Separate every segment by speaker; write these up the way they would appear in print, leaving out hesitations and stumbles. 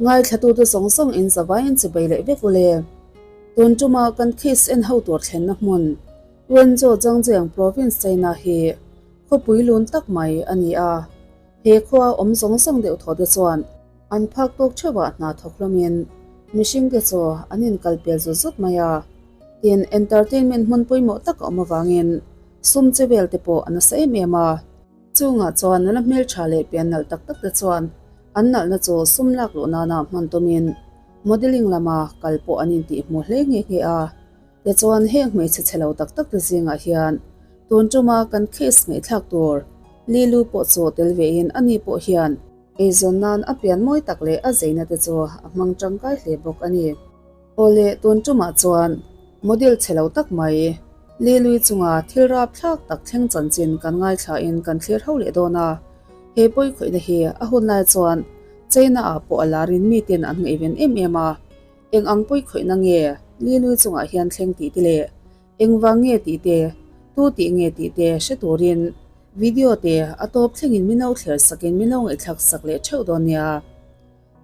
Speaker 1: Ngaithlatute zawng zawng in zavaiin chibei leh vek ule. Tun tuma kan case en ho tur thlenna hmun Wenzhou Zhangjiang Province China hi khawpui lun tak mai a ni a. He khua awm zawng zawng deuh thaw te chuan an phak tawk theuhah hna thawk hlawmin mihringte chu an inkalpel zut zut mai a. Tin, entertainment hmun pawimawh tak a awm avangin sum che vel te pawh a nasa em em a. Chungah chuan nula hmeltha leh pian nalh tak tak te chuan an nalhna chu sum lak luh nana hman tumin modelling lama kal pawh an intih hmu hle nghe nghe a. Tichuan heng hmeichhe chhe lo tak tak te zingah hian tun tuma kan case ngaihthlak tur Lilu pawh chu tel vein ani pawh hian eizawn nan a pian mawi tak leh a zeina te chu a hmang tangkai hle bawk a ni. Awle tun tumah chuan model chhe lo tak mai Lilui chunga thil rap thlak tak thleng chanchin kan ngaithlain kan thlir ho leh dawn a. He pawikhawihna hi a hun lai chuan China ah pawh a larin miten an ngaihven em em a. Eng ang pawikhawihna nge Lilui chungah hian thleng tih te leh engvang nge tih te, tu tih nge tih te hre turin video te a tawp thlengin min lo thler sakin min lo ngaihthlak sak leh theuh dawn nia.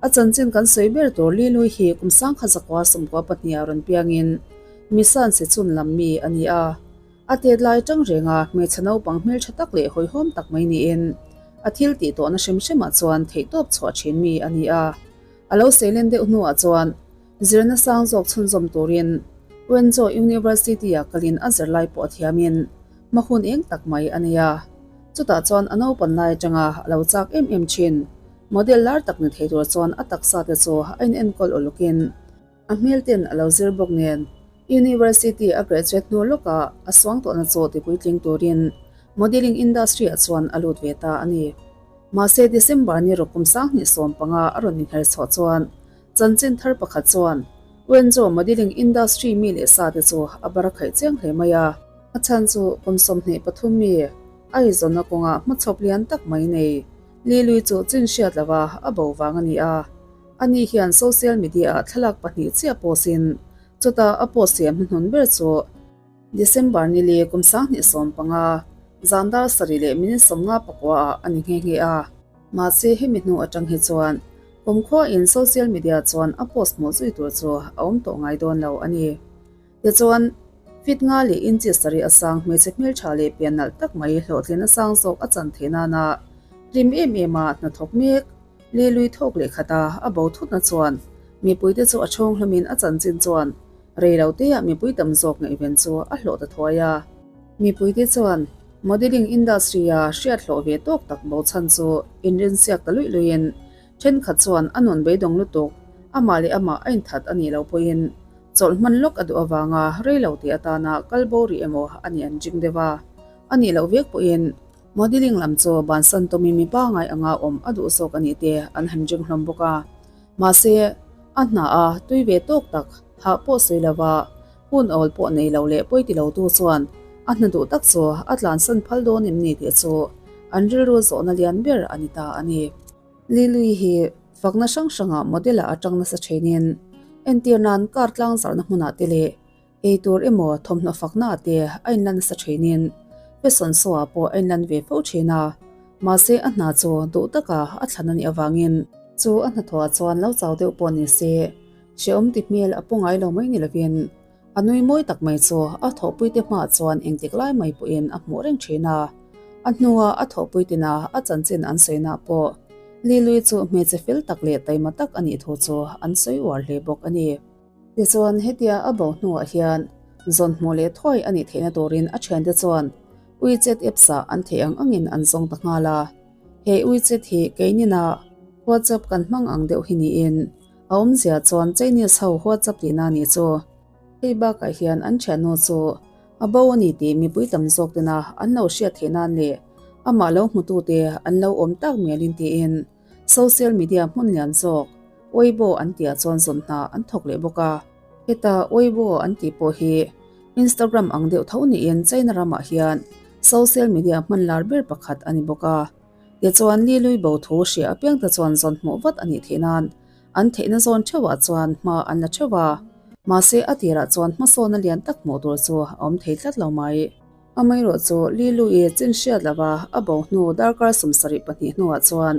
Speaker 1: A chanchin kan sawi ber tur Lilui hi kum sangkhat zakua sawmkua pahniha rawn piangin Misan Sechhun lam mi a ni a. A tet lai tang renga hmeichhe naupang hmeltha tak leh hawihhawm tak mai niin a thil tih tawhna hrim hrimah chuan theihtawp chhuah thin mi a ni a. A lo seilen deuh hnuah chuan zirna sang zawk chhunzawm turin Wenzhou University-ah kalin a zirlai pawh a thiamin hma hun eng tak mai a nei a. Chutah chuan a naupan lai atanga a lo chak em em thin. Model lar tak ni thei tur chuan a taksa te chu a inenkawl uluk in a hmel ten a lo zir bawk nen University a graduate hnu lawkah a suang tawhna chu tipuitling turin modelling industry ah chuan a lut ve ta a ni. Mahse December ni ruk kum 2015 a rawn inher chhuah chuan chanchin thar pakhat chuan Wenzhou modelling industry mi leh sa te chu a bar a khaih chiang hle mai a. A chhan chu kum 23 mi a eizawnna kawngah hmachhawp lian tak mai nei Lilui chu chin hriat lova a bo vang a ni a. Ani hian social media-ah thlalak pahnih chiah post-in chutah a post siam hnuhnun ber chu December ni li kum 2015 zan dar sarih leh minute 59 ah a ni nghe nghe a. Mahse hemi hnu atang hi chuan kumkhuain social media chuan a post hmuh zui tur chu a awm tawh ngai dawn lo a ni. Tichuan, fit nga leh inchi sarih a sang hmeichhe hmeltha leh pian nalh tak mai hlawhtlin a sang zawk a chan theih nana rim em em a hnathawk mek Lilui thawk leh khata a bo thutna chuan mipuite chu a chhawng hlawmin a chanchin chuan rei lo teah mipui tam zawk ngaihven chu a hlawh ta thuai a. Mipuite chuan modelling industry-a hriat hlawh ve tawk tak bo chhan chu inrinsiak ta luih luihin thenkhat chuan a nun beidawng lutuk amah leh amah a inthat a nih loh pawhin Chawlh hman lawk a duh avanga rei lo tih atana kal bo rih emaw a nih an jing deuh a. A nih loh vek pawhin modelling lam chu bansan tawmi mi pangai anga awm a duh zawk a nih te an han jing hlawm bawk a. Mahse, a hna a tui ve tawk tak hah pawh sawi lova hun awl pawh nei lo leh pawi ti lotu chuan a hna duh tak chu a tlansan phal dawn em ni tih chu an rilru zawhna lian ber a ni ta a ni. Lily hi fakna hrang hrangah model-ah a tang nasa thenin entir nan car tlang zarhna hmunah te leh ei tur emaw thawmhnaw faknaah te a inlan nasa thenin fashion show-ah pawh a inlan ve fo thin a. Mahse a hna chu duh taka a thlan a nih avangin chu a hnathawhah chuan lo chau deuh pawh ni se hrehawm ti hmel a pu ngai lo mai ni lovin a nui mawi tak mai chu a thawhpuite hmaah chuan engtik lai mai pawhin a hmuh reng thin a. A hnua a thawhpui tina a chanchin an sawinak pawh Lilui chu hmeichhe fel tak leh taima tak a nih thu chu an sawi uar hle bawk a ni. Tichuan hetia a bo hnuah hian zawn hmuh leh thuai a nih theihna turin a thiante chuan WeChat apps ah an theih ang angin an zawng ta nghal a. He WeChat hi keinina WhatsApp kan hmang ang deuh hi niin a awmzia chuan Chinese ho WhatsApp tihna a nih chu. Hei bakah hian an thiannu chu A bo a ni tih mipui tam zawk tena an lo hriat theih nan leh amah lo hmutute an lo awm tak mialin tiin social media hmun lian zawk Weibo an tihah chuan zawn hna an thawk leh bawk a. Heta Weibo an tih pawh hi Instagram ang deuh tho niin China ramah hian social media hman lar ber pakhat a ni bawk a. Tichuan Lilui bo thu hria apiang te chuan zawn hmuh vat a nih theih nan An theihna zawn theuhah chuan hma an la theuh a, mahse a tirah chuan hmasawna lian tak hmuh tur chu a awm thei tlat lo mai. Amaherawhchu Lilu-i chin hriat lova a bo hnu darkar 72 hnuah chuan.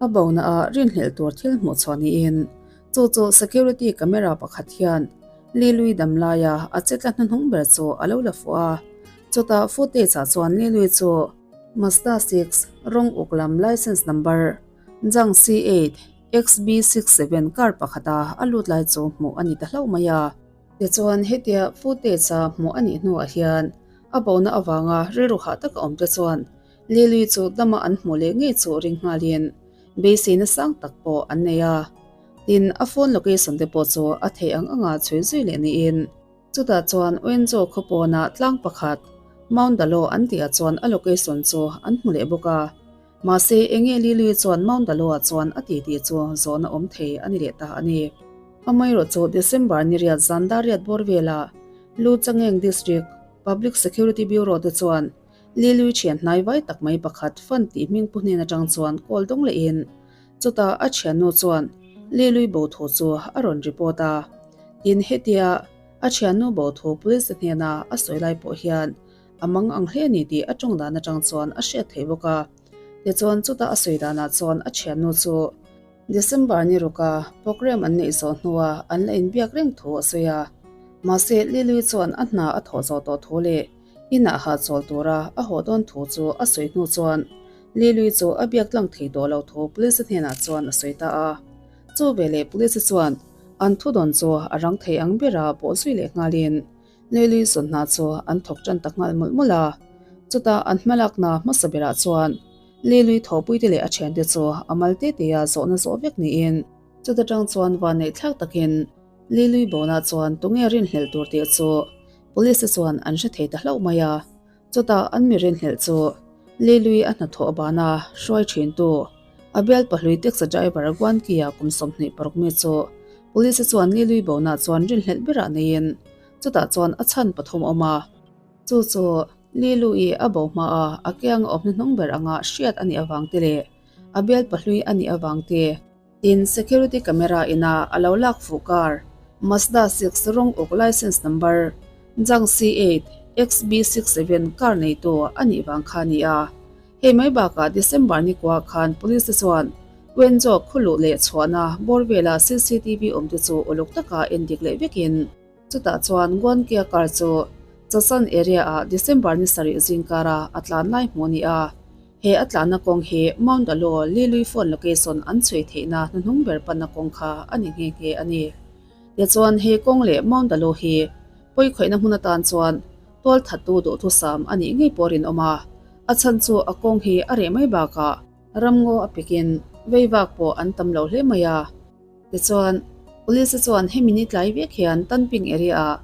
Speaker 1: A bona ah rinhlelh tur thil hmuh chhuah niin chu chu security camera pakhat hian Lilui dam laia a che tla hnuhnung ber chu a lo la fuh a. Chutah footage ah chuan Lilui chu Mazda 6 rawng uk lam licence number Jang C8 XB67 car pakhata a lut lai chu hmuh a ni ta hlauh mai a. Tichuan hetia footage a hmuh a nih hnuah hian a bona avanga rilru hah taka awm te chuan Lily chu dama an hmuh leh ngei chu ring nghalin beiseina sang tak pawh an nei a. Tin, a phone location te pawh chu a theih ang anga chhui zui leh niin chutah chuan Wenzhou khaw pawnah tlang pakhat Mount Dalo an tihah chuan a location chu an hmu leh bawk a. Mahse, enge Lily chuan Mount Dalo-ah chuan a ti tih chu zawhna awm thei a ni leh ta a ni. Amaherawhchu December ni riat zan dar riat bawr velah Luchangeng District Public Security Bureau te chuan Lily thian hnai vai tak mai pakhat Fan tih hming pu hnen atang chuan call dawng lehin chutah a thiannu chuan Lily bo thu chu a rawn report a. Tin, hetia a thiannu bo thu police te hnena a sawi lai pawh hian A mang ang hle a ni tih a tawng dan atang chuan a hriat theih bawk a. Tichuan chutah a sawi danah chuan a thiannu chu December ni ruka program an neih zawh hnua an la inbiak reng thu a sawi a. Mahse Lily chuan a hna a thawh zawh tawh thu leh inah hahchawl tura a haw dawn thu chu a sawi hnu chuan Lily chu a biak tlang thei tawh lo thu police hnenah chuan a sawi ta a. Chu veleh police chuan an thudawn chu a rang thei ang bera pawh zui leh nghalin Lily zawnhna chu an thawk tan ta nghal mawlh mawlh a, chutah an hmalakna hmasa berah chuan Lily thawhpuite leh a thiante chu a mal te te a zawhna zawh vek niin chuta tang chuan vanneih thlak takin Lily bona chuan tunge rinhlelh tur tih chu police te chuan an hre thei ta hlauh mai a, chutah an mi rinhlelh chu Lily a hnathawh bana hruai thintu a bial pahlui taxi driver Guanki-a kum 26 mi chu police te chuan Lily bona chuan rinhlelh berah neiin Chutah chuan a chhan pathum awm a, chu chu Lilu-i a bo hma a, a kiang a awm hnuhnung ber anga hriat a nih avang te leh a bial pahlui a nih avang te. Tin, security camera ina a lo lak fuh car, Mazda 6 rawng uk licence number Jang C8 XB67 car neitu a nih vang kha a ni a. Hei mai bakah December ni kuah khan police te chuan Wenzhou khawluh leh chhuahna bawr vela CCTV awm te chu uluk taka endik leh vekin, Chutah chuan Guankia car chu Chasan area-ah December ni sarih zingkara a tlan lai hmuh a ni a. He a tlanna kawng hi Mount Alo Lilui phone location an chhui theihna hnuhnung ber panna kawng kha a ni nghe nghe a ni. Tichuan he kawng leh Mount Alo hi pawikhawihna hmun atan chuan tual thattu duhthusam a nih ngei pawh rinawm a. A chhan chu a kawng hi a reh mai bakah ramngaw a pikin veivak pawh an tam lo hle mai a. Tichuan, Police chuan hemi ni tlai vek hian Tanping area-ah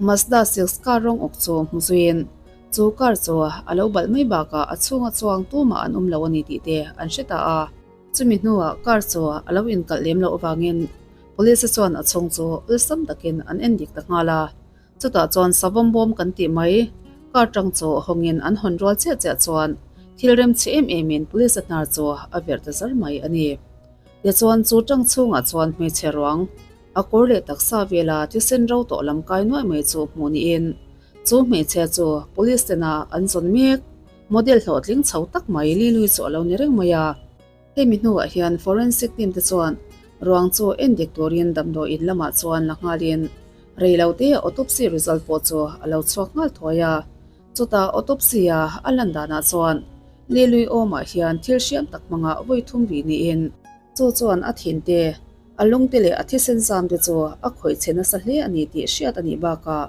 Speaker 1: Mazda 6 car rawng awk chu hmu zuiin, chu car chu a lo balh mai bakah a chhunga chuang tumah an awm lo a ni tih te an hre ta a. Chumi hnuah car chu a lo inkalh lem loh avangin Police chuan a chhung chu awlsam takin an en dik ta nghal a. Chutah chuan savawm bawm kan tih mai, car tang chu hawngin an hawn rual chiah chiah chuan thil remchhe em emin Police hnar chu a verh ta zar mai a ni. Tichuan chu tang chhungah chuan hmeichhe ruang, a kawr leh taksa vela thisen ro tawh lam kai nuai mai chu hmuh niin chu hmeichhia chu Police tena an zawn mek model hlawhtling chho tak mai Lily chu a lo ni reng mai a. Hemi hnuah hian forensic team te chuan ruang chu endik turin damdawi in lamah chuan la nghalin reilote autopsy result pawh chu a lo chhuak nghal thuai a. Chutah autopsy a a lan danah chuan Lilui awmah hian thil hriam tak hmanga vawi thum rih niin chu chuan a thin te, a lung te leh a thisen zam te chu a khawih chhe nasa hle a ni tih hriat a nih bakah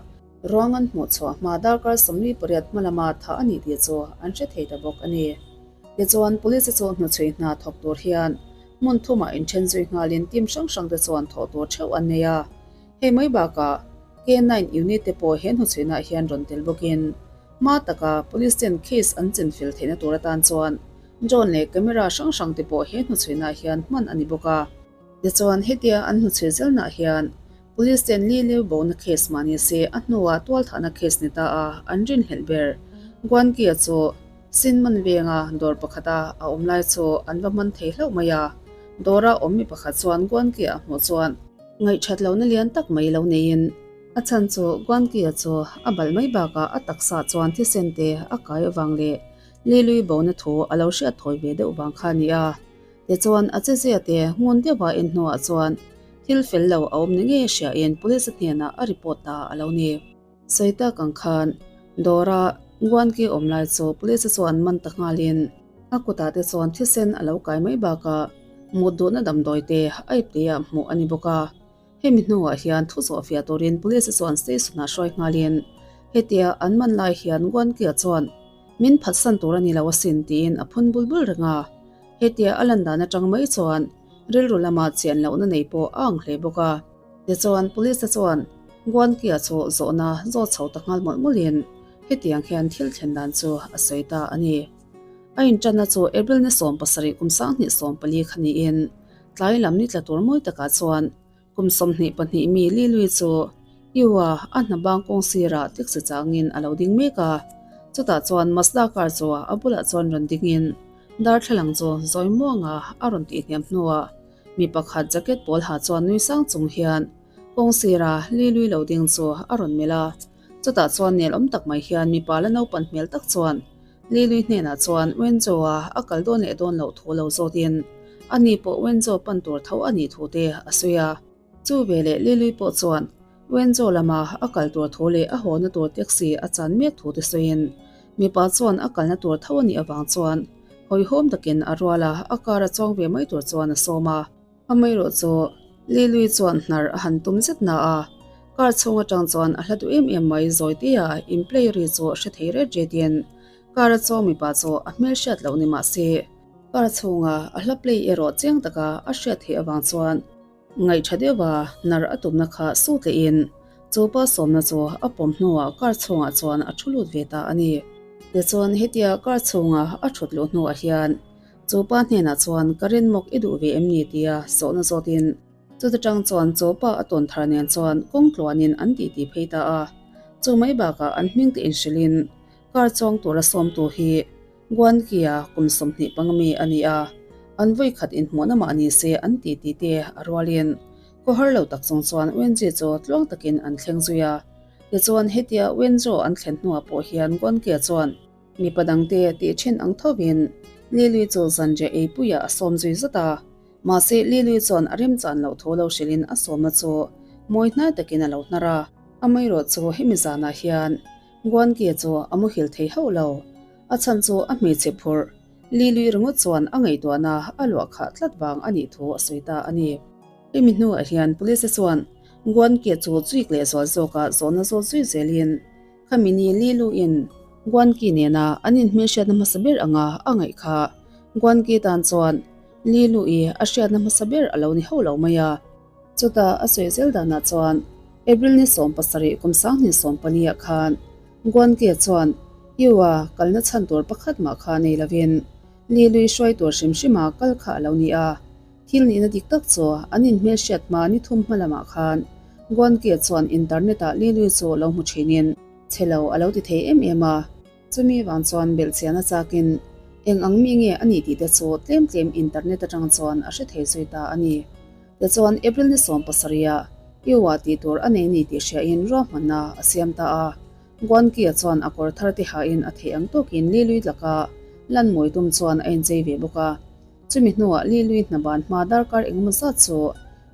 Speaker 1: ruang an hmuh chhuah hma darkar 48 hma lama thah a nih tih chu an hre thei ta bawk a ni. Tichuan, Police chu hnuchhui hna thawk tur hian hmun thumah inthen zui nghalin team hrang hrang te chuan thawh tur theuh an nei a. Hei mai bakah K9 unit te pawh he hnuchhuinah hian rawn tel bawkin hma taka Police ten case an chenfel theihna tur atan chuan drone leh camera hrang hrang te pawh he hnuchhuinah hian hman a ni bawk a. Tichuan, hetia an hnuchhui zelnah hian Police ten Li Liu bona case mah ni se a hnuah tualthahna case ni ta a an rinhlelh ber. Guankia chu Sin man venga dawr pakhata a awm lai chu an va hman thei hlauh mai a, dawra awm mi pakhat chuan Guankia a hmuh chuan ngaihthat lohna lian tak mai lo neiin a chhan chu Guankia chu a balh mai bakah a taksa chuan thisen te a kai avang leh Lilui bona thu a lo hriat thawi ve deuh vang kha a ni a. Tichuan, a chezia te ngun deuha en hnuah chuan thil fel lo a awm ni ngei hriain police hnenah a report ta a lo ni. Sawi tak ang khan dawra Guanki awm lai chu police chuan man ta nghalin a kutah te chuan thisen a lo kai mai bakah mut duhna damdawi te a ipteiah hmuh a ni bawk a. Hemi hnuah hian thu zawhfiah turin police chuan station-ah hruai nghalin hetia an man lai hian Guankia chuan min phatsan tur a ni lo asin tiin a phun bul bul reng a. Hetia a lan dan atang mai chuan rilru lama chian lohna nei pawh a ang hle bawk a. Tichuan police chuan Guankia chu zawhna zawt chho ta nghal mawlh mawlhin hetiang hian thil thlen dan chu a sawi ta a ni. A inṭanna chu April ni 70 kum 2014 kha niin Tlai lam ni tla tur mawi takah chuan kum 22 mi Li Lui chu Iwa a hna bang kawng sirah taxi changin a lo ding mek a. Chutah chuan Mazda car chu a bulah chuan rawn dingin darthlalang chu zawi muanga a rawn tihhniam hnuah mi pakhat jacket pawl ha chuan nui sang chung hian kawng sira Li Lui lo ding chu a rawn melh a. Chutah chuan nelawm tak mai hian mipa la naupan hmel tak chuan Li Lui hnenah chuan Wenzhou-a a kal dawn leh dawn loh thu lo zawtin ani pawh Wenzhou pan tur tho a nih thu te a sawi a. Chu veleh Li Lui pawh chuan Wenzhou lama a kal tur thu leh a hawna tur taxi a chan mek thu te sawiin mipa chuan a kalna tur tho a nih avang chuan hawihhawm takin a rual a, a car a chuang ve mai tur chuan a sawm a. Amaherawh chu Li Lui chuan hnar a han tum zet na a, car chhung atang chuan a hla duh em em mai Zawitea in play ri chu hre thei ret retin car a chuang mipa chu a hmel hriat loh ni mah se car chhunga a hla play erawh chiang taka a hriat theih avang chuan ngaih tha deuha hnar a tumna kha sut lehin chu pa sawmna chu a pawm hnuah car chhungah chuan a thu lut ve ta a ni. Tichuan hetia car chhunga a thut luh hnuah hian Chu pa hnenah chuan ka rinmawk i duh ve em ni tia sawhna zawtin chuta tang chuan chaw pa a tawn thar nen chuan kawng tluanin an titi phei ta a. Chu mai bakah an hming te inhrilhin car chuang tura sawmtu hi Guankia kum 25 mi a ni a, an vawi khat inhmuhna mah ni se an titi te a rualin khawhar lo tak chung chuan Wenji chu tluang takin an thleng zui a. Tichuan hetia Wenzhou an thlen hnuah pawh hian Guankia chuan Mipa dangte tih thin ang thovin Lily chu zanriah eipuiah a sawm zui zat a, mahse Lily chuan a remchan loh thu lo hrilhin a sawmna chu mawi hnai takin a lo hnar a. Amaherawh chu hemi zanah hian Guangie chu a muhil thei hauh lo, a chhan chu a hmeichhe phurh Lily ringawt chuan a ngaihtuahna a luah khah tlat vang a nih thu a sawi ta a ni. Hemi hnuah hian police chuan Guangie chu chuik leh zual zawkah zawhna zawt zui zelin Khami ni Li Lu in Guan Ki nena an inhmelhriatna hmasa ber anga a ngaih kha. Guan Ki tan chuan Li Lu i a hriatna hmasa ber a lo ni hauh lo mai a. Chutah a sawi zel danah chuan April ni 17 kum 2014 ah khan Guan Ki chuan Yu-a kalna chhan tur pakhat mah kha nei lovin Li Lui hruai tur hrim hrima kal kha a lo ni a. Thil nihna dik tak chu an inhmelhriat hma ni thum hma lamah khan Guankia chuan internet-ah Li Lui chu lo hmu thinin chhe lo a lo ti thei em em a. Chumi vang chuan belhchian a chakin eng ang mi nge a nih tih te chu tlem tlem internet atang chuan a hre thei zui ta a ni. Tichuan April ni 70-ah Iwa tih tur a nei ni tih hriain ruahmanna a siam ta a. Guankia chuan a kawr thar te hain a theih ang tawkin Li Lui laka lan mawi tum chuan a inchei ve bawk a. Chumi hnuah Li Lui hna ban hma darkar engemaw zat chu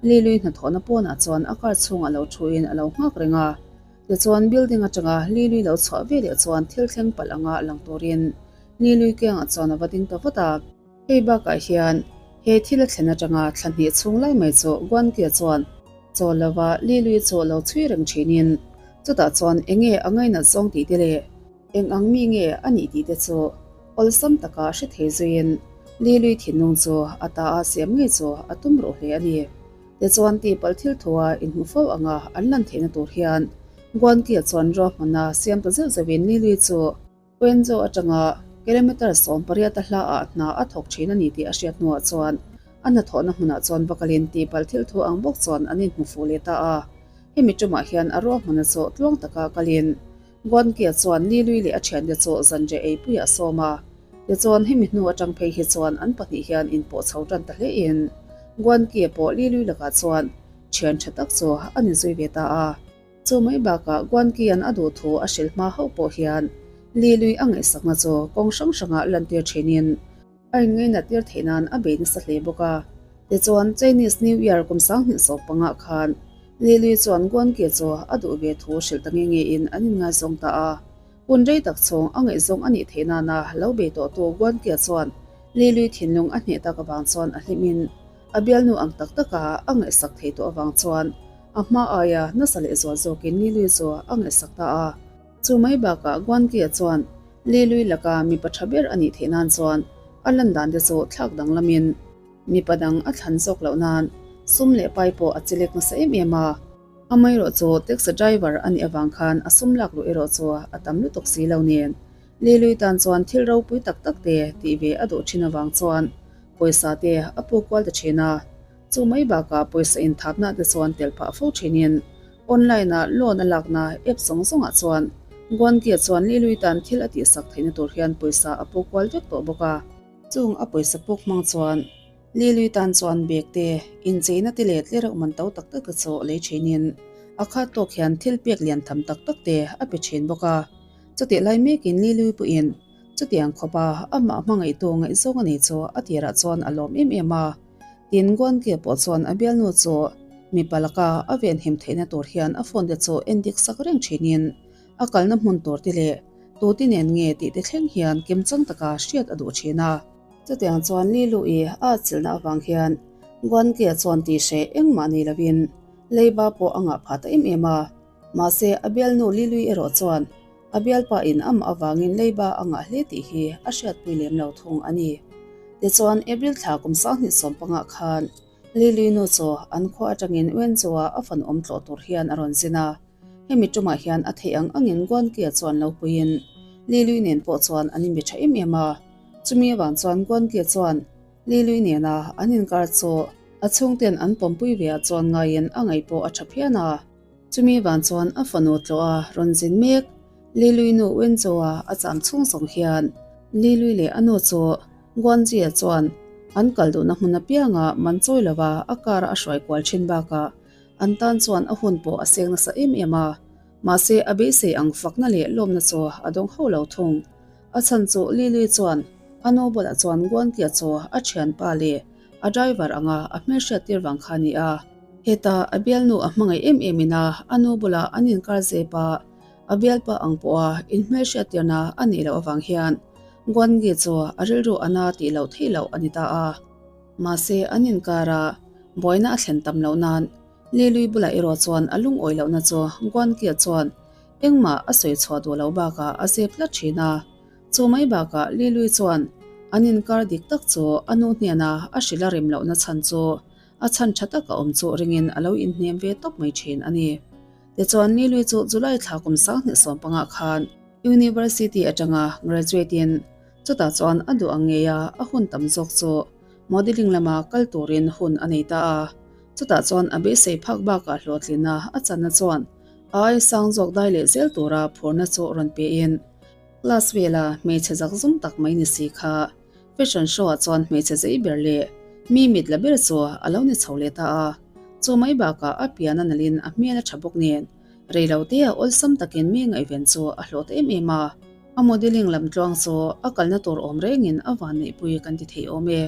Speaker 1: Li Lui hnathawhna pawnah chuan a car chhungah lo thuin a lo nghak reng a. Tichuan building atanga Li Lui lo chhuah ve leh chuan thil thleng palh anga lang turin Li Lui kiangah chuan a va ding ta vat a. Hei bakah hian he thil a thlen atanga thla hnih chhung lai mai chu Guankia chuan chawl lova Li Lui chu lo chhui reng thinin chutah chuan enge a ngainat zawng tih te leh Eng ang mi nge a nih tih te chu awlsam taka hre thei zuiin Li Lui thinlung chu a ta a siam ngei chu a tum ruh hle a ni. Tichuan tihpalh thil thua inhmu fo anga an lan theihna tur hian Guankia chuan ruahmanna siam ta zeuh zeuhin Li Lui chu Wenzhou atanga kilometre 18 a hla ah hna a thawk thin a ni tih a hriat hnuah chuan a hnathawhna hmunah chuan va kalin tihpalh thil thu ang bawk chuan an inhmu fuh leh ta a. Hemi tumah hian a ruahmanna chu tluang taka kalin Guankia chuan Li Lui leh a thiante chu zanriah eipuiah a sawm a. Tichuan hemi hnu atang phei hi chuan an pahnih hian inpawh chho tan ta hlein Guankia pawh Li Lui lakah chuan thian tha tak chu a ni zui ve ta a. Chu mai bakah Guankia'n a duh thu a hrilh hma hauh pawh hian Li Lui a ngaihsakna chu kawng hrang hrangah lantir thinin. A inngainat tir theih nan a bei nasa hle bawk a. Tichuan, Chinese New Year kum 2015 khan Li Lui chuan Guan Ke chu a duh ve thu hrilh ta nge nge in an inngaizawng ta a. Hun rei tak chhung a ngaihzawng a nih theih nana lo bei tawhtu Guan Ke chuan Li Lui thinlung a hneh tak avang chuan a hlim in a bialnu ang tak taka a ngaihsak thei tawh avang chuan a hma aia nasa leh zual zawkin Li Lui chu a ngaihsak ta a. Chu mai bakah Guan Ke chuan Li Lui laka mipa tha ber a nih theih nan chuan a lan dan te chu thlak danglamin mipa dang a thlan zawk loh nan sum leh pai pawh a chelek nasa em em a. Amaherawhchu taxi driver a nih avang khan a sum lak luh erawh chu a tam lutuk si lo nen Li Lui tan chuan thil ropui tak tak te tih ve a duh thin avang chuan pawisa te a puk kual ta thin a. Chu mai bakah pawisa inthapna te chuan tel phah fo thinin online ah loan a lakna app zawng zawngah chuan Guangie chuan Li Lui tan thil a tihsak theihna tur hian pawisa a puk kual vek tawh bawk a. Chung a pawisa puk hmang chuan Li Lui tan chuan bag te, incheina te leh tlereuh man to tak tak te chu lei thinin a khat tawk hian thil pek lian tham tak tak te a pe thin bawk a. Chutih lai mekin Li Lui pawhin chutiang khawpa amah hmangaihtu ngaihzawng a nei chu a tirah chuan a lawm em em a. Tin, Guangie pawh chuan a bialnu chu mipa laka a venhim theihna tur hian a phone te chu en dik sak reng thinin a kalna hmun tur te leh tuti nen nge tih te thleng hian kimchang taka hriat a duh thin a. Chutiang chuan Li Lu-i a atchilhna avang hian Guangie chuan tihhreh engmah nei lovin leiba pawh a ngah phah ta em em a. Mahse, a bialnu Li Lui erawh chuan a bialpa in amah avangin leiba a ngah hle tih hi a hriatpui lem lo thung a ni. Tichuan, April thla kum 2015 khan Li Lui nu chu an khua atangin Wenzhou-a a fanu awm tlawh tur hian a rawn zin a. Hemi tumah hian a theih ang angin Guankia chuan lo puiin Li Lui nen pawh chuan an inbe tha em em a. Chumi avang chuan Guankia chuan Li Lui nena an inkar chu a chhungten an pawmpui ve ah chuan ngaiin a ngaih pawh a tha phian a. Chumi van chuan a fanu tlawh a rawn zin mek. Li Lui nu Wenzhou-a a cham chhung zawng hian Li Lui leh a nu chu Guangzhou-a chuan an kal duhna hmun apianga man chawi lova a car a hruai kual thin bakah an tan chuan a hun pawh a seng nasa em em a. Mahse a beisei ang fakna leh lawmna chu a dawng ho lo thung. A chhan chu Li Lui chuan a nu bulah chuan Guangzhou-a chu a thianpa leh A driver anga a hmelhriat tir vang kha a ni a. Heta a bialnu a hmangaih em em ina a nu bula an inkar zep a, a bialpa ang pawha inhmelhriat tirna a nih loh avang hian Guangi chu a rilru a na tih loh theih loh a ni ta a. Mahse an inkara buaina a thlen tam loh nan Li Lui bulah erawh chuan a lungawi lohna chu Guangia chuan engmah a sawi chhuah duh loh bakah a zep tlat thin a. Chu mai bakah Li Lui chuan an inkar dik tak chu a nu hnena a hrilh a rem lohna chhan chu a chhan tha tak a awm chu ringin a lo inhnem ve tawp mai thin a ni. Tichuan Li Lui chu July thla kum 2015 khan University atanga graduate in chutah chuan a duh ang ngei a a hun tam zawk chu modelling lama kal turin hun a nei ta a. Chutah chuan a beisei phak bakah hlawhtlinna a channa chuan a ai sang zawk dai leh zel tura phurna chu rawn pe in Class vela hmeichhe zak zum tak mai ni si kha fashion show ah chuan hmeichhe zei ber leh mi mit la ber chu a lo ni chho leh ta a. Chu mai bakah a pian a nalhin a hmel a tha bawk nen rei lo te a awlsam takin mi ngaihven chu a hlawh ta em em a. A modelling lam tluang chu a kalna tur awm rengin a van neihpui kan ti thei awm e.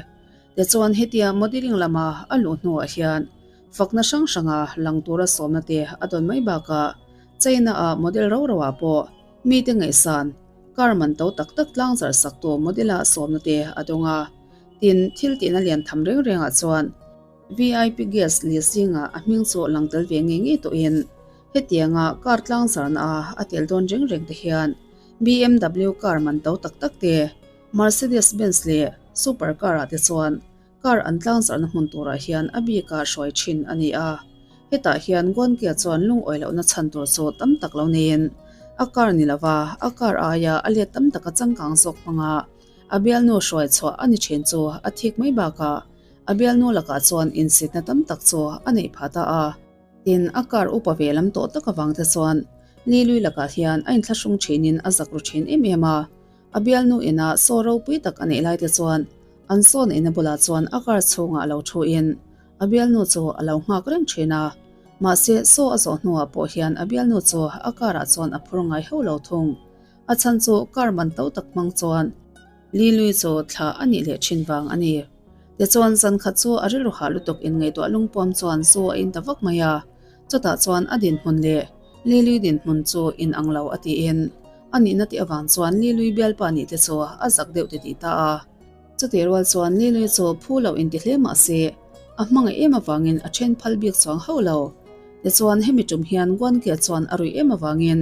Speaker 1: Tichuan hetia modelling lama a luh hnuah hian fakna hrang hranga lang tura sawmna te a dawn mai bakah China ah model ro ro ah pawh Mite ngaihsan, car man to tak tak tlang zarh sak tu model ah sawmna te a dawng a. Tin, thil tihna lian tham reng reng ah chuan VIP guest list zingah a hming chu lang tel ve ngei ngei tawhin hetianga car tlang zarhna a a tel dawn reng reng te hian BMW car man to tak tak te, Mercedes Benz leh super car ah te chuan Car an tlangzarhna hmun turah hian a bika hruai thin a ni a. Hetah hian Guankia chuan lungawi lohna chhan tur chu tam tak lo neiin a car ni lova a car aia a let tam taka changkang zawk hmanga a bialnu hruai chhuah a ni thin chu a thik mai bakah a bialnu lakah chuan insitna tam tak chu a neih phah ta a. Tin, a car upa ve lam tawh tak avang te chuan Li Lui lakah hian a inthlahrung thinin a zak ru thin em em a. A bialnu inah saw ropui tak a neih lai te chuan an saw neihna bulah chuan a car chhungah a lo thu in a bialnu chu a lo nghak reng thin a. Mahse saw a zawh hnuah pawh hian a bialnu chu a car ah chuan a phur ngai hauh lo thung. A chhan chu car man to tak hmang chuan. Lily chu thla a nih leh thin vang a ni. Tichuan zan khat chu a rilru hah lutuk in ngaihtuah lungpuam chuan zu a in ta vak mai a, chutah chuan a dinhmun leh Lily dinhmun chu in ang lo a tiin a nihna tih avang chuan Lily bialpa nih te chu a zak deuh titih ta a. Chutih rual chuan Lily chu phu lo inti hle mah se, a hmangaih em avangin a then phal bik chuang hauh lo. Tichuan hemi tum hian Guankia chuan a ruih em avangin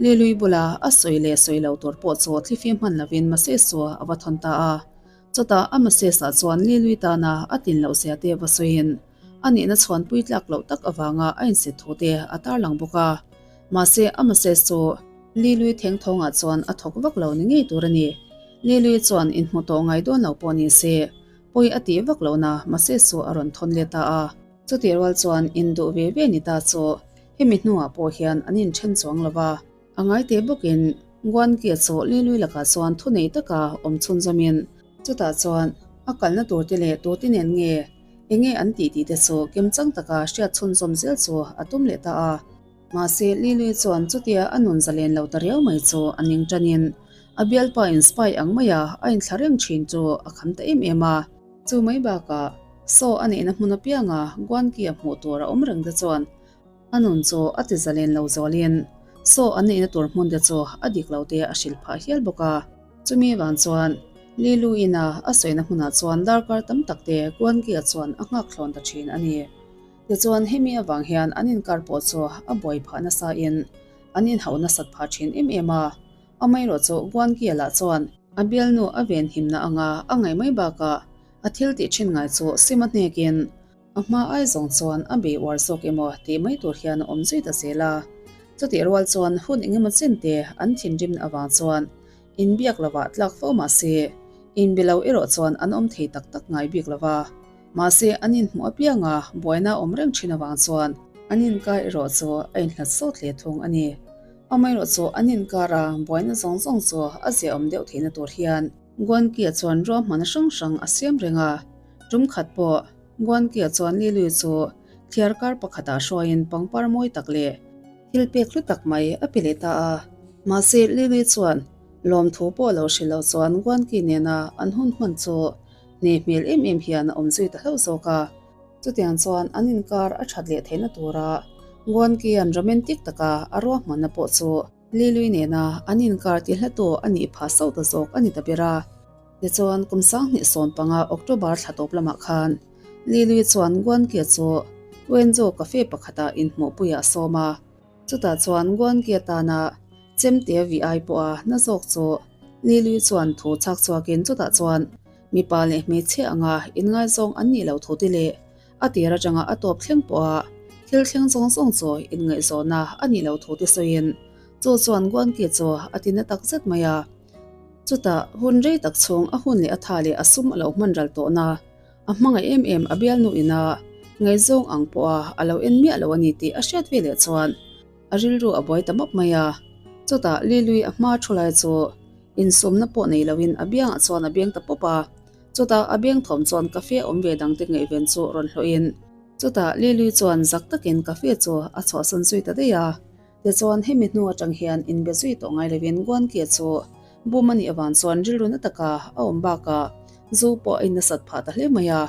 Speaker 1: Lily bula a sawi leh sawi lo tur pawh chu thlifim hman lovin Moses chu a va thawn ta a. Chutah a Moses ah chuan Lily tana a tlin loh zia te va sawiin a nihna chhuan pui tlak loh tak avanga a insit thu te a tarlang bawk a. Mahse a Moses chu Lily thengthawngah chuan a thawk vak lo ni ngei tur a ni. Lily chuan inhmu tawh ngai dawn lo pawh ni se, pawi a tih vak lohna Moses chu a rawn thawn let ta a. Chutih rual chuan induh ve ve ni ta chu hemi hnuah pawh hian an inthen chuang lo va. A ngai teh bawkin Guankia chu Lily lakah chuan thunei taka awm chhunzawmin chutah chuan a kalna tur te leh tute nen nge enge an tih tih te chu kimchang taka hriat chhunzawm zel chu a tum leh ta a. Mahse, Lily chuan chutia a nun zalen lo ta riau mai chu a ning tanin a bialpa in spy ang maia a inthla reng thin chu a kham ta em em a. Chu mai bakah saw a neihna hmun apianga Guanki a hmuh tur a awm reng te chuan a nun chu a ti zalen lo zawlin saw an neihna tur hmun te chu a dik lo te a hrilh phah hial bawk a. Chumi vang chuan Lilu ina a sawina hmunah chuan darkar tam tak te Guanki-a chuan a nghak thlawn ta thin a ni. Tichuan hemi avang hian an inkar pawh chu a buai phah nasa in an inhauh nasat phah thin em em a. Amaherawh chu Guankia lah chuan a bialnu a venhimna anga a ngaih mai bakah a thil tih thin ngai chu sim a hnekin a hma ai zawng chuan a bei uar zawk emaw tih mai tur hian a awm zui ta zel a. Chutih rual chuan hun engemaw chen te an thinrimna avang chuan inbiak lovah tlak fo mah se inbe lo erawh chuan an awm thei tak tak ngai bik lova. Mahse an inhmuh apianga buaina awm reng thin avang chuan an inkar erawh chu a inhlat sawt hle thung a ni. Amaherawh chu an inkara buaina zawng zawng chu a ziahawm deuh theihna tur hian Guankia chuan ruahmanna hrang hrang a siam reng a. Tum khat pawh Guankia chuan Lily chu thliar kar pakhatah hruaiin pangpar mawi tak leh thil pek hlu tak mai a pe leh ta a. Mahse Lily chuan lawmthu pawh lo hrilh loh chuan Guanki nena an hun hman chu Hne hmel em em hian a awm zui ta hlauh zawk a. Chutiang chuan an inkar a that leh theihna tura Guankian romantic taka a ruahmanna pawh chu Lily nena an inkar ti hlatu a nih phah sauh ta zawk a ni ta ber a. Tichuan kum 2015 October thla tawp lamah khan Lily chuan Guankia chu Wenzhou cafe pakhatah inhmuhpuiah a sawm a. Chutah chuan Guankia tana Chemte vi ai pawha na zawk chu Lily chuan thu chhak chhuakin chutah chuan mipa leh hmeichhia anga inngaizawng an nih loh thu te leh a tir atanga a tawp thleng pawha thil thleng zawng zawng chu inngaihzawhna a nih loh thu te sawiin chu chuan Guanki chu a ti na tak zet mai a. Chutah hun rei tak chhung a hun leh a tha leh a sum a lo hman ral tawhna a hmangaih em em a bialnu ina ngaihzawng ang pawha a lo en miah lo a ni tih a hriat veleh chuan A rilru a buai ta mawp mai a, chutah Lily a hma thu lai chu insumna pawh nei loin a biangah chuan a beng ta pawp a, chutah a beng thawm chuan cafe awm ve dangte ngaihven chu rawn hlawhin chutah Lily chuan zak takin cafe chu a chhuahsan zui ta daih a, tichuan hemi hnu atang hian inbe zui tawh ngai loin Guankia chu bum a nih avang chuan rilru na taka a awm bakah zu pawh a innasat phah ta hle mai a,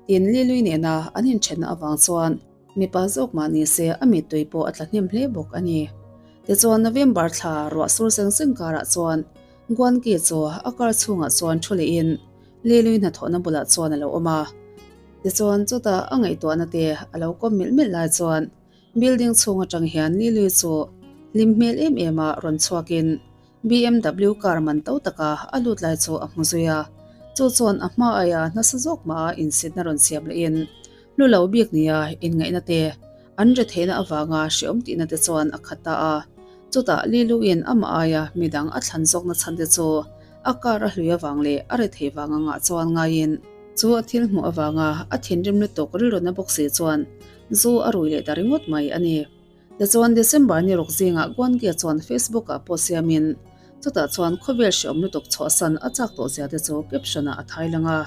Speaker 1: tin Lily nena an inthenna avang chuan. Mipa zawk mah ni se a mittui pawh a tla hnem hle bawk a ni. Tichuan November thla ruah sur seng seng karah chuan Guanki chu a car chhungah chuan thu lehin Lily hnathawhna bulah chuan a lo awm a. Tichuan chutah a ngaihtuahna te a lo kawm milh milh lai chuan building chhung atang hian Lily chu hlim hmel em em a rawn chhuakin BMW car man to taka a lut lai chu a hmu zui a, chu chuan a hma aia nasa zawk mah a insitna rawn siam lehin hlu lo bik nia inngaihna te, an retheihna avanga hreawm tihna te chuan a khat ta a. Chutah Liluin amah aia midang a thlan zawkna chhan te chu a car a hlui avang leh a rethei vang angah chuan ngaiin chu a thil hmuh avanga a thinrim lutuk rilruna bawk si chuan zu a rui leh ta ringawt mai a ni. Tichuan December ni ruk zingah Guangia chuan Facebook-ah pawh siamin chutah chuan khawvel hreawm lutuk chhuahsan a chak tawh zia te chu caption-ah a thai lang a.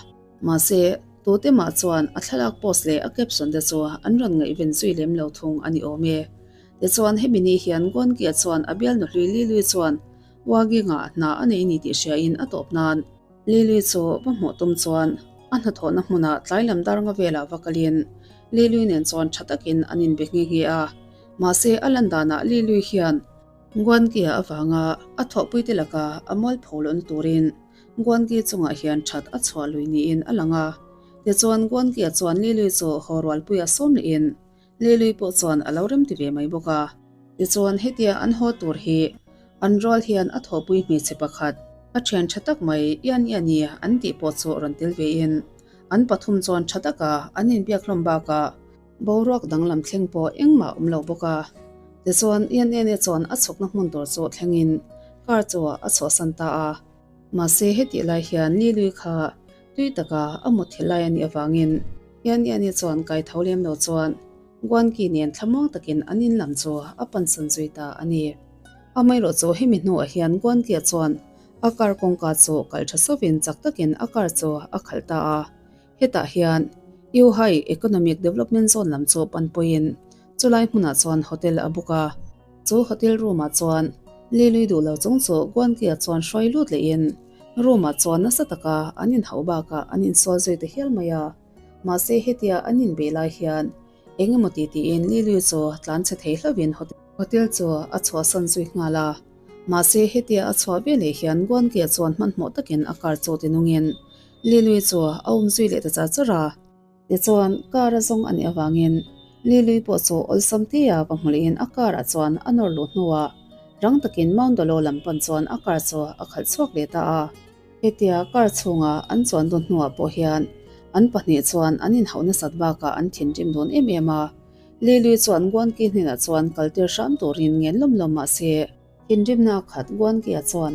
Speaker 1: Mahse, tute mah chuan a thlalak post leh a caption te chu an rawn ngaihven zui lem lo thung a ni awm e. Tichuan hemi ni hian Guangia chuan a bialnu hlui Lily chuan Waging-ah hna a nei ni tih hriain a tawp nan. Lily chu va hmuh tum chuan a hnathawhna hmunah tlai lam dar nga velah va kalin Lily nen chuan tha takin an inbe nghe nghe a. Mahse a lan danah Lily hian Guangia avanga a thawhpuite laka a mualpho lohna turin Guangi chungah hian that a chhuah lui niin a lang a. Tichuan Guangia chuan Lily chu haw rualpuia sawm lehin Lily pawh chuan a lo remti ve mai bawk a. Tichuan hetia an haw tur hi an rual hian a thawhpui hmeichhe pakhat a thian tha tak mai Ian Iani an tih pawh chu rawn tel vein an pathum chuan tha taka an inbiak hlawm bakah boruak danglam thleng pawh engmah awm lo bawk a. Tichuan Ian Iani chuan a chhukna hmun tur chu thlengin car chu a chhuahsan ta a. Mahse hetih lai hian Lily kha tui taka a mutthilh lai a nih avangin Ian Iani chuan kai tho lem lo chuan Guanki nen thlamuang takin an in lam chu a pansan zui ta a ni. Amaherawh chu hemi hnuah hian Guankia chuan a car kawngka chu kalh tha sauvin chak takin a car chu a khalh ta a. Hetah hian Yuhai Economic Development Zone lam chu panpuiin chulai hmunah chuan hotel a book a. Chu hotel room-ah chuan Lily duh lo chung chu Guankia chuan hruai lut lehin room-ah chuan nasa taka an inhauh bakah an insual zui ta hial mai a. Mahse hetia an inbeih lai hian eng emaw ti tiin Lily chu tlan chhe thei hlauhin hotel chu a chhuahsan zui nghal a. Mahse hetia a chhuah veleh hian Guankia chuan hmanhmawh takin a car chu tinungin Lily chu a awm zui leh ta char char a. Tichuan car a zawng a nih avangin Lily pawh chu awlsam tia va hmu lehin a car ah chuan a nawr luh hnuah rang takin Mount Dolo lam pan chuan a car chu a khalh chhuak leh ta a. Hetia car chhunga an chuan dawn hnuah pawh hian an pahnih chuan an inhauh nasat bakah an thinrim dawn em em a. Lily chuan Guanki hnenah chuan kaltir hram turin ngen lawm lawm mah se, thinrimna khat Guankia chuan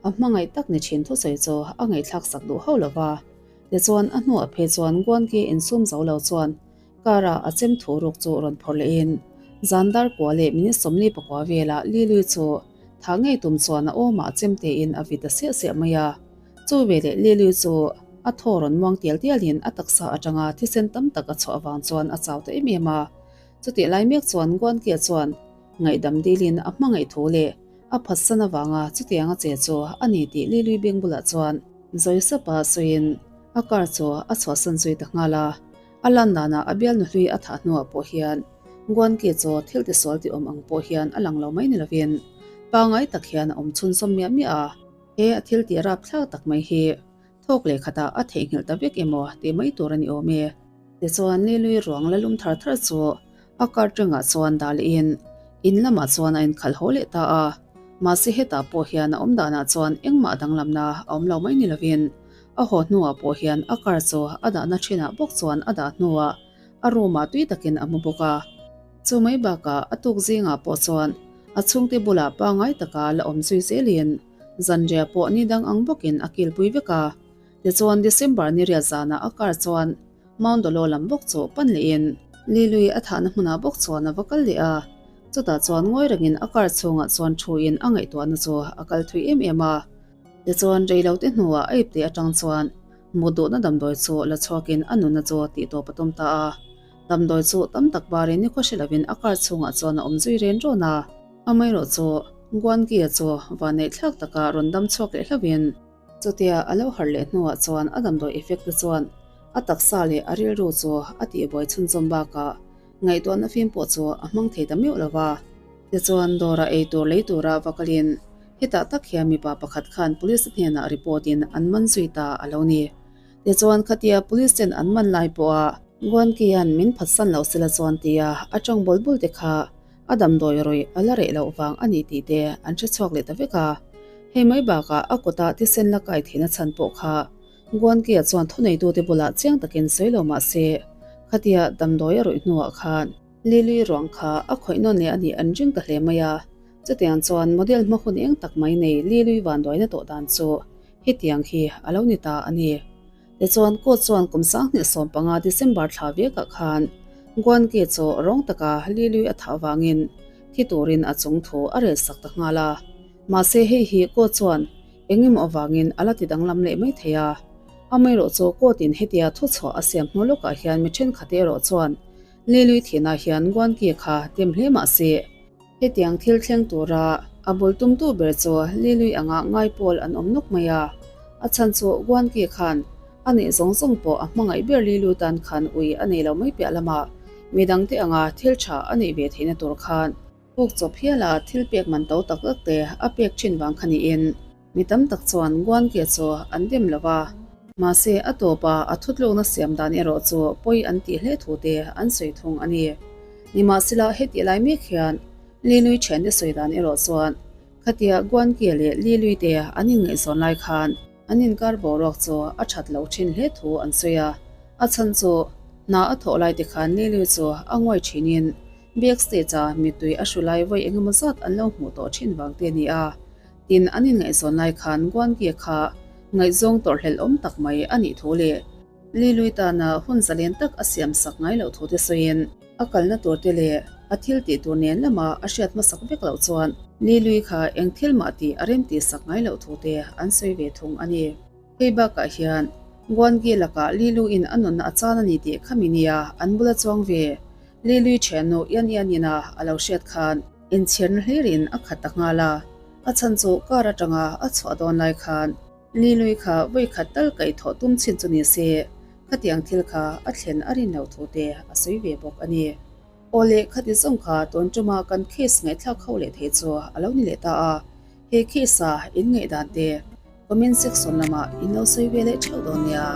Speaker 1: a hmangaih tak ni thin thusawi chu a ngaihthlak sak duh hauh lo va. Tichuan a hnuah phei chuan Guanki insum zo lo chuan car ah a chem thu ruk chu rawn phawrh lehin zan dar kua leh minute 44 velah Lily chu thah ngei tum chuan a awmah chem tein a vit ta siah siah mai a. Chu veleh Lily chu a thaw rawn muang tial tialin a taksa atanga thisen tam tak a chhuah avang chuan a chau ta em em a. Chutih lai mek chuan Guankia chuan ngaihdam dilin a hmangaih thu leh a phatsan avanga chutiang a che chu a ni tih Lily beng bulah chuan zawi sapa sawiin a car chu a chhuahsan zui ta nghal a. A lan danah a bialnu hlui a thah hnuah pawh hian Guanki chu thil tisual ti awm ang pawh hian a lang lo mai ni lovin pangngai tak hian a awm chhunzawm miah miah a. He a thil tih rapthlak tak mai hi thawk leh khatah a theihnghilh ta vek emaw tih mai tur a ni awm e. Tichuan Lily ruang la lum thar thar chu a car tengah chuan dah lehin in lamah chuan a inkhalh haw leh ta a. Mahse hetah pawh hian a awm danah chuan engmah danglamna a awm lo mai ni lovin A haw hnuah pawh hian a car chu a dahna thinah bawk chuan a dah hnuah a room ah tui takin a mu bawk a. Chu mai bakah a tuk zingah pawh chuan a chhungte bulah pangngai taka la awm zui zelin zanriah pawh ni dang ang bawkin a kilpui vek a. Tichuan December ni riat zanah a car chuan Mount Dolo lam bawk chu pan lehin Lily a thahna hmunah bawk chuan a va kal leh a. Chutah chuan ngawi rengin a car chhungah chuan thuin a ngaihtuahna chu a kal thui em em a. Tichuan reilote hnuah a ipte atang chuan mut duhna damdawi chu la chhuakin a nunna chu tih tawp a tum ta a. Damdawi chu tam tak barin ni khaw hre lovin a car chhungah chuan a awm zui ren rawn a. Amaherawh chu Guangia chu vanneih thlak taka rawn dam chhuak leh hlauhin chutia a lo harh leh hnuah chuan a damdawi effect te chuan a taksa leh a rilru chu a tihbuai chhunzawm bakah ngaihtuahna fim pawh chu a hmang thei ta meuh lova. Tichuan dawrah ei tur lei tura va kalin Hetah tak hian mipa pakhat khan police hnenah report in an man zui ta a lo ni. Tichuan khatia police ten an man lai pawha Guankian min phatsan loh sela chuan tia a tawng bawl bawl te kha a damdawi rawih a la reh loh vang a ni tih te an hre chhuak leh ta vek a. Hei mai bakah a kutah thisen la kai theihna chhan pawh kha Guankia chuan thuneitute bulah chiang takin sawi lo mah se khatia damdawi a rawih hnuah khan Lily ruang kha a khawih nawn leh a nih an ring ta hle mai a. Chutiang chuan model hma hun eng tak mai nei Lily vanduaina tawh dan chu hetiang hi a lo ni ta a ni. Tichuan court chuan kum 2015 December thla vekah khan Guanki chu rawng taka Lily a thah vangin thi turin a chung thu a rel sak ta nghal a. Mahse hei hi court chuan eng emaw avangin a la ti danglam leh mai thei a. Amaherawh chu court in hetia thuchhuah a siam hnu lawkah hian mi thenkhat erawh chuan Lily thihna hian Guanki kha dem hle mah se, Hetiang thil thleng tura a bul tumtu ber chu Lily anga ngai pawl an awm nawk mai a. A chhan chu Guanki khan a neih zawng zawng pawh a hmangaih ber Lilu tan khan ui a nei lo mai piah lamah midangte anga thil tha a neih ve theihna tur khan puk chawp hiala thil pek man to tak tak te a pek thin vang kha niin mi tam tak chuan Guanki chu an dem lo va. Mahse a tawpa a thutlukna siam dan erawh chu pawi an tih hle thu te an sawi thung a ni. Nimahsela hetih lai mek hian Lilui thiante sawi dan erawh chuan Khatia Guankia leh Lilui te an inngaihzawn lai khan an inkar boruak chu a that loh thin hle thu an sawi a. A chhan chu hna a thawh lai te khan Lilui chu a nguai thinin backstage-a mittui a hru lai vawi engemaw zat an lo hmuh tawh thin vang te a ni a. Tin, an inngaihzawn lai khan Guankia kha ngaihzawng tawrhhlelh awm tak mai a nih thu leh Lilui tana hun zalen tak a siam sak ngai loh thu te sawiin a kalna tur te leh a thil tih tur nen lama a hriat hmasak vek loh chuan Lilui kha eng thil mah tih a rem tih sak ngai loh thu te an sawi ve thung a ni. Hei bakah hian Guangi lakah Liluin a nunna a chan a ni tih khami nia an bula chuang ve. Lilui thiannu Ian Ianina a lo hriat khan inchhirna hlirin a khat ta nghal a, a chhan chu car atanga a chhuah dawn lai khan Lilui kha vawi khat tal kaih thawh tum chin chu ni se, khatiang thil kha a thlen a rin loh thu te a sawi ve bawk a ni. Aw le, khati zawng kha tun tuma kan case ngaihthlak ho leh thei chu a lo ni leh ta a, he case-a in ngaihdan te comment section lamah in lo sawi ve leh theuh dawn nia.